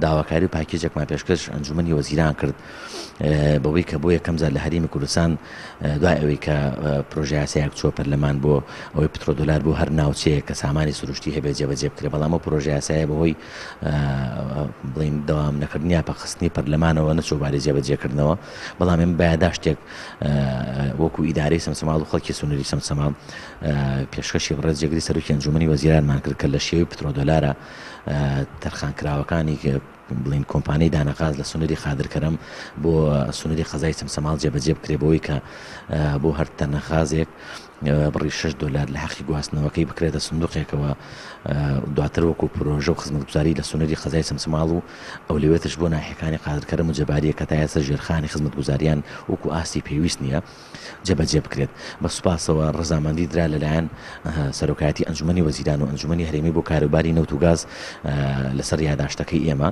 داواکاری و پاکێجێکمان پێشکەش ئەنجومەنی وەزیران کرد بەوەی کە بۆ یەکەم جار لە هەرێمی کوردستان دوای ئەوەی کە پرۆژەیاسایەک چووە پەرلەمان بۆ ئەوەی پترۆدۆلار بۆ هەر ناوچەیەک کە سامانی سروشتی هەبێت جێبەجێ بکرێت، بەڵام ئەو پرۆژەیاسایە بەهۆی بڵین دەوام نەکردنی یا پەخستنی پەرلەمانەوە نەچوو باری جێبەجێکردنەوە. بەڵام ئێمە بایەداشتێک وەکو ئیدارەی سەمسەماڵ و خەڵکی سنووری سەمسەماڵ پێشکەشی بەڕێز جێگری سەرۆکی ئەنجومەنی وەزیرانمان کرد کە لە شێوەی پترۆدۆلارە تەرخانکراوەکانی بڵین کۆمپانیای دانەغاز لە سنووری قادرکەرەم بۆ سنووری قەزای چەمچەماڵ جێبەجێ بکرێت بۆی کە بۆ هەر تەنە غازێک بڕی 6 دلار لە حەقی گواستنەوەکەی بکرێتە سندوقێکەوە، دواتر وەکو پرۆژە و خزمەتگوزاری لە سنووری قەزای چەمچەماڵ و ئەولەویەتش بۆ ناحیەکانی قادرکەرەم و جەباریە کە تا ئێستا ژێرخانی خزمەتگوزاریان وەکو ئاستی پێویست نییە جێبەجێ بکرێت. بە سوپاسەوە ڕەزامەندی درا لەلایەن سەرۆکایەتی ئەنجومەنی وەزیران و ئەنجومەنی هەرێمی بۆ کاروباری نەوت و گاز لەسەر یاداشتەکەی ئێمە.